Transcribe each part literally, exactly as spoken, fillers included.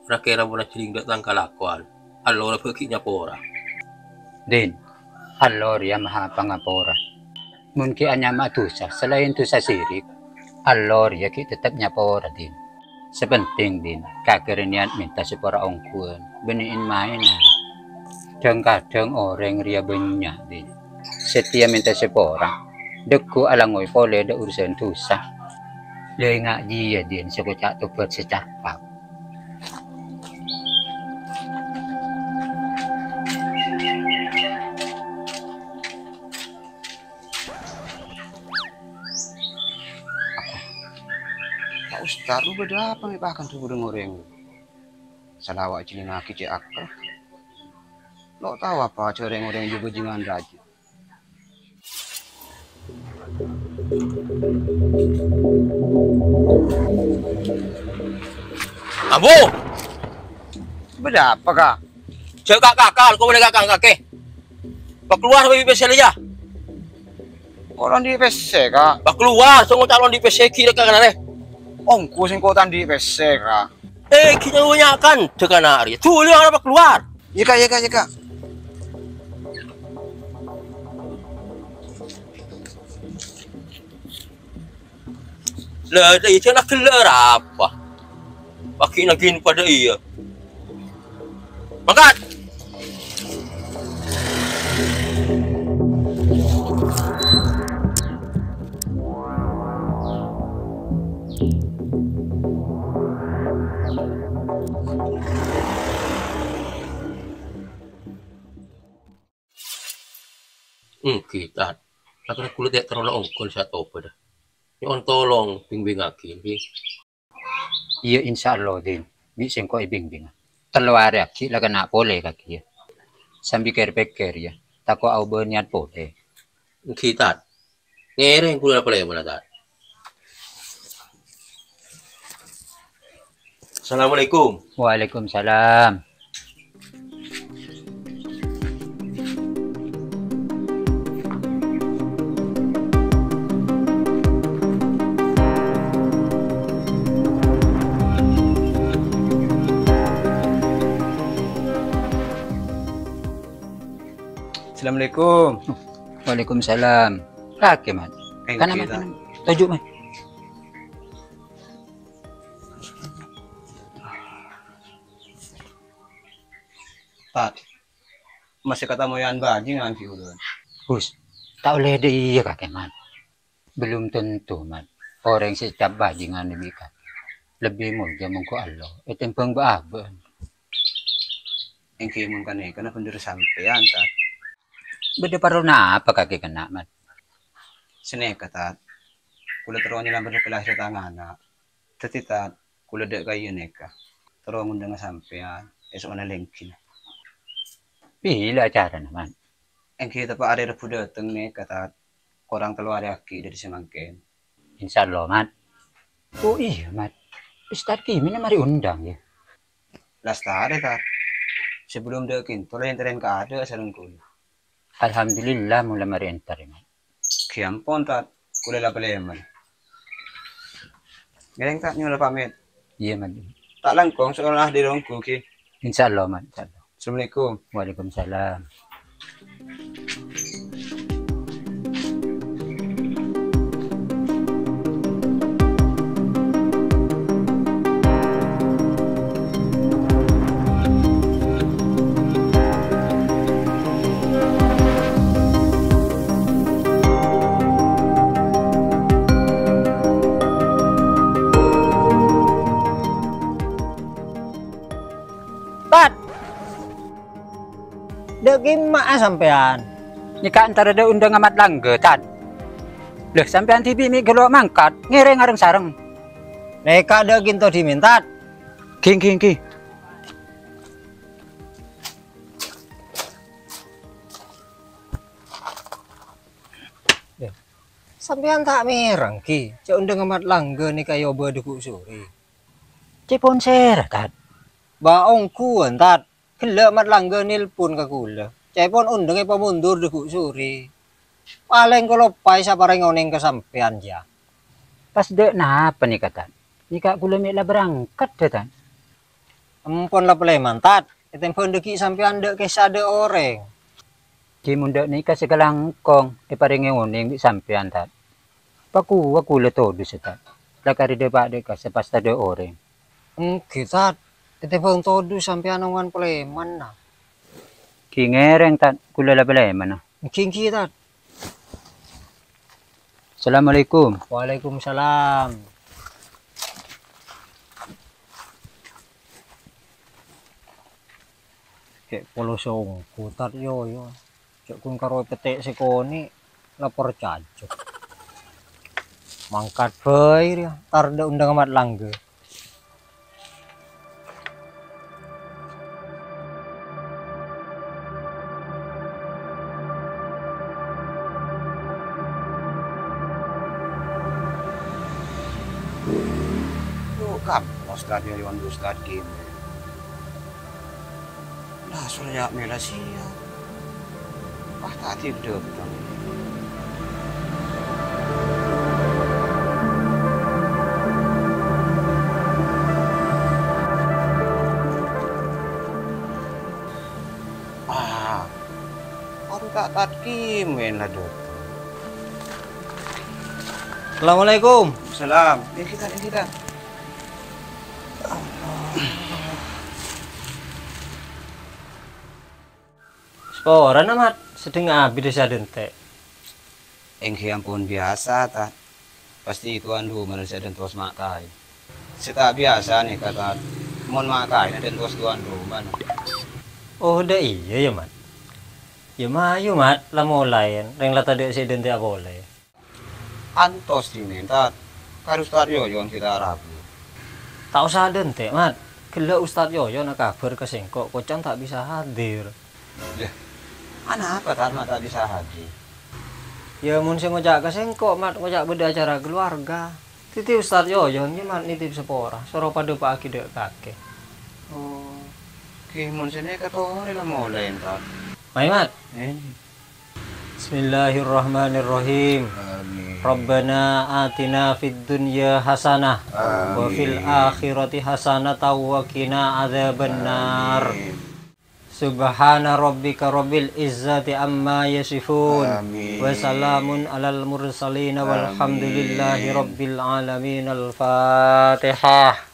Ra-kèra mon ajhâring dâ' tang kalakowan, Allah rèya bâ' ghi' nyapora. Din, Allah rèya maha pangapora. Mon ghi' anyama dhusa, salaèn dhusa sirik, Allah rèya ghi' tettep nyapora, Din. Sè pentèng, Din, kakè rèya niyat mènta sapora ongghuwân, bânnè en-maènan. Dhâng-kadhâng orèng rèya bânnya', Din. Satèya mènta sapora, dâgghu' alangoy polè dâ' urusan dhusa. Lènga' jiyâ, Din, sè koca' tobat sè cakep. Pak Ustad, lu bâdâ apa mè' pakan tu bâdâ orèng? Salawa' èjhilingngaghi cè' akal. Lo' tao apa jhâ' rèng-orèng jâ-bâjingan rajâ. Ambu! Bâdâ apa, Ka'? Jhâ' ka-, kakal, ko' bâdâ kakal kakè. Pakalowar bi' pèssè rèya. Ko' ta' andi' pèssè, Ka'. Pakalowar, sèngko' ta' andi' pèssè, ghi' rèka kana' rè. Ongghu sèngko' ta' andi' pèssè, Ka'. Eh, ghi' nyawa nya-, kandhâ kana' rèya. Dhuli ana pakalowar. Iyâ, Ka', iyâ, Ka', iyâ, Ka'. Lah, iyâ, jhâ' na ghellâ' arapa? Paghi' naghin padâ iyâ. Mangkat! Èngghi, Tad. Lakar kaulâ ta' terro la ongghu sè atobâ, dâ. Nyo'on tolong bimbingngaghi, èngghi. Iyâ, insyaallah, Din. Bi' sèngko' èbingbingnga. Tello arè aghi' la kènè' polè kakè, yâ. Sambi kèr-pèkkèr, yâ. Tako' aobâ niyat polè. Èngghi, Tad. Ngèrèng kaulâ la palèmana, Tad. Assalamualaikum. Waalaikumsalam. Assalamualaikum. Waalaikumsalam. Kakè, Mat. Èngghi, Mat. Toju', Mat. Tad, masih katamoyan bajingan bi' ulun. Gus, ta' ollè dâ' iyâ kakè, Mat. Belum tentu, Mat. Orèng sè ècap bajingan bi' kakè lebbi molja mongghu Allah ètèmbhâng bâ'-abâ'ân. Èngghi mon ghânèka bhender sampèyan, Tad. Bâdâ parlo napa kakè kènè', Mat? Sanèka, Tad. Kaulâ terro nyalambât bhâkal lahèr tang ana'. Dhâddhi, Tad, kaulâ dâ' ka'iyâ nèka terro ngondhânga sampèyan è so'ona lèngghina. Bilâ acarana, Mat? Èngghi teppa' arè Rebbhu dâteng nèka, Tad. Korang tello arè aghi' dâri samangkèn. Insyaallah, Mat. Oh iyâ, Mat. Ustad Kimina marè ondhâng, yâ. Lastarè, Tad. Sabellunna dâ' ka'dinto la èntarè ka adâ' sareng kaulâ. Alhamdulillah, mon la marè èntarè, Mat. Ghi ampon, Tad. Kaulâ la palèmana. Ngèrèng, Tad, nyo'on pamèt. Iyâ, Mat. Ta' langkong, soalna dâri ongghu, ghi. Insyaallah, Mat. Insyaallah. Assalamualaikum. Waalaikumsalam. Tad! Dâ' kemma'a sampèyan? Nèka èntarè dâ' ondhângnga Mat Langgha, Tad. Lha, sampèyan dhibi' mè' ghâllu mangkat, ngèrèng areng-sareng. Nèka dâ' ka'dinto dhimèn, Tad. Ghi, ghi, ghi. Sampèyan ta' mèreng, ghi, jhâ' ondhângnga Mat Langgha nèka èobâ dâgghu' sorè. Ca'èpon sèra, Tad? Bâ' ongghuwân, Tad. Ghellâ' Mat Langgha nelpon ka kaulâ. Ca'èpon ondhângnga èpamondur dâgghu' sorè. Palèng kaloppaè saparèng onèng ka sampèyan, jâ. Pas dâ' napa nèka, Tad? Nèka kaulâ mè' la berangkat, dâ, Tad. Empon la palèman, Tat. Ètèmbhâng dhâggi' sampèyan dâ' kèsa dâ' orèng. Ghi mon dâ' nèka sè kalangkong èparèngè onèng bi' sampèyan, Tat. Pakowa kaulâ todus, Tat. La karè dâpa' dâ' kèsa pas tadâ' orèng. Èngghi, Tat. Ètèmbhâng todus sampèyan ongan palèmanna. Ghi ngèrèng, Tat. Kaulâ la palèmana. Èngghi, èngghi, Tat. Assalamualaikum. Waalaikumsalam. Cè' polo songko, Tat, yo, yo. Cè' kun karo pètè' sè konè', la parcajâ. Mangkat bhâi rèya, tar dâ' undang Mat Langgha. Duh, kabbhi Ustad Yoyon, Ustad Kimil. La, Surya mèla sèyap. Wah, ta' dhâddhi dâteng. Ah, aduh, ta' Tad Kimil la dâteng. Assalamualaikum. Salam. Ini kita, ini kita. Saporana, Mat, sedheng abit sè adhânte'. Èngghi ampon biyasa, Tad. Pastè towan romana sè adhântos ma' kaè. Sè ta' biyasa nèka, Tad, mon ma' kaèna adhântos towan romana. Oh, dâ' iyâ, yâ, Mat? Yâ, mayu, Mat, la molaè, rèng la tadâ' sè adhânte'a polè. Antos dhimèn, Tad. Ka Ustad Yoyon kita rabu. Ta' osa adhânte', Mat. Ghellâ' Ustad Yoyon akabhâr ka sèngko', koca'na ta' bisa hadir. Yâ, anapa, Tad, ma' ta' bisa hadir? Yâ, mon sè ngoca' ka sèngko', Mat, ngoca' bâdâ acara kaluwarga. Dhâddhi Ustad Yoyon, yâ, Mat, nitip sapora, soro padâpa'aghi dâ' kakè. Oh, ghi mon sè nèka torè la molaè, Tad. Mayu, Mat. Eh. Bismillahirrahmanirrahim. Amin. Rabbana atina fid dunya hasanah wa fil akhirati hasanatan wa qina adzabannar. Amin. Subhana rabbika rabbil izzati amma yasifun. Amin. Wa salamun alal mursalin walhamdulillahi rabbil alamin. Al-Fatihah.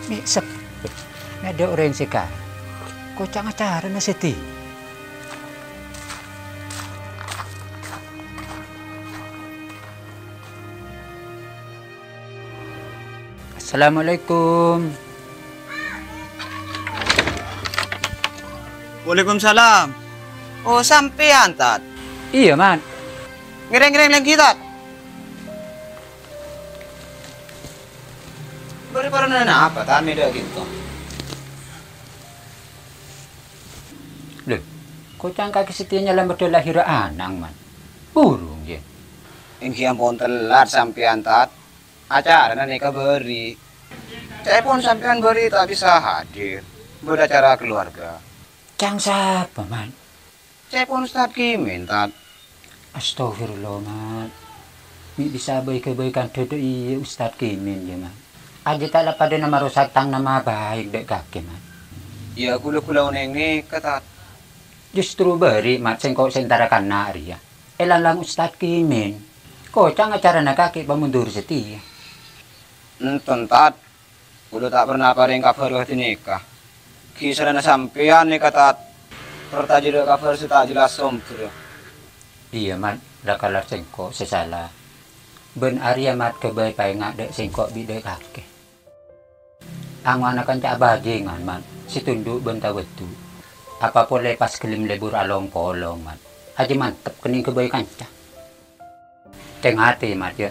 Mè' sep-, mè' dâ' orèng sè ka-, koca'na acarana sè dhi. Assalamualaikum. Waalaikumsalam. Oh, sampèyan, Tad? Iyâ, Mat. Ngèrèng-ngèrèng lèngghi, Tad. Bâri' parana apa, Tad, mè' dâ' ghânto? Lho, koca'na kakè satèya nyalameddhâ lahèrra Anang, Mat. Burung, yâ. Èngghi ampon tellat sampèyan, Tad. Acarana nèka bâri'. Ca'èpon sampèyan bâri' ta' bisa hadir. Bâdâ acara kaluwarga. Ca'na sapa, Mat? Ca'èpon Ustad Kimil, Tad. Astagfirullah, Mat. Mè' bisa bhâi-ghâbây kandhâ dâ' iyâ Ustad Kimil, yâ, Mat. Ajjhâ ta' la padâna marosak tang nama baik dâ' kakè, Mat. Yâ, ghulâ-ghulâ onèng nèka, Tad. Justru bâri', Mat, sèngko' sè entara kana' rèya. Èlang-lang Ustad Kimil. Koca'na acarana kakè pamundur satèya. Enten, Tad. Kaulâ ta' perna aparèng kabhâr ghânèka. Ghi sarana sampèyan nèka, Tad, partajâ dâ' kabhâr sè ta' jelas sombherra. Iyâ, Mat, la kala sèngko' sè sala. Bân arèya, Mat, ghâbây paènga' dâ' sèngko' bi' dâ' kakè. Ango'na kanca abhâjingan, Mat, sè tondhu' bân tawaddhu. Apa polè pas ghellem lebur along-polong, Mat. Ajjhâ mantep kennèng ghâbây kanca. Tè-ngatè, Mat, yâ.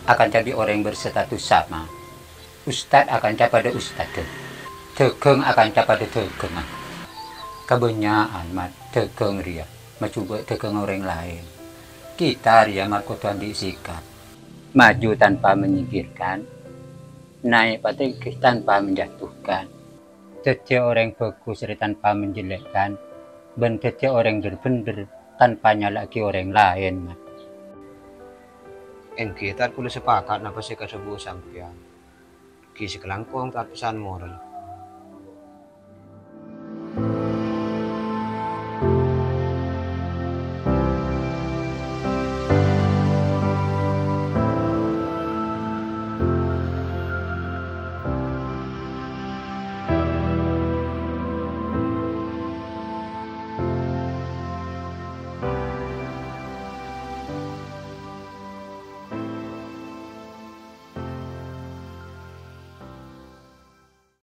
Akanca bi' orèng berstatus sama. Ustad akanca padâ ustadhân. Dhâghâng akanca padâ dhâghângan. Kabânnya'an, Mat, dhâghâng rèya majhubâ' dhâghângnga orèng laèn. Kita rèya, Mat, kodhu andi' sikap. Maju tanpa menyingkirkan, Naè' patè ghi' tanpa menjatuhkan. Dhâddhiyâ orèng bhâghus rè tanpa menjelekkan, bân dhâddhiyâ orèng dhâr-bhendhâr tanpa nyala'aghi orèng laèn, Mat. Èngghi, Tad, kaulâ sapakat napa sè èkadhâbuwâ sampèyan. Ghi' sakalangkong Tad, pèssèna moral.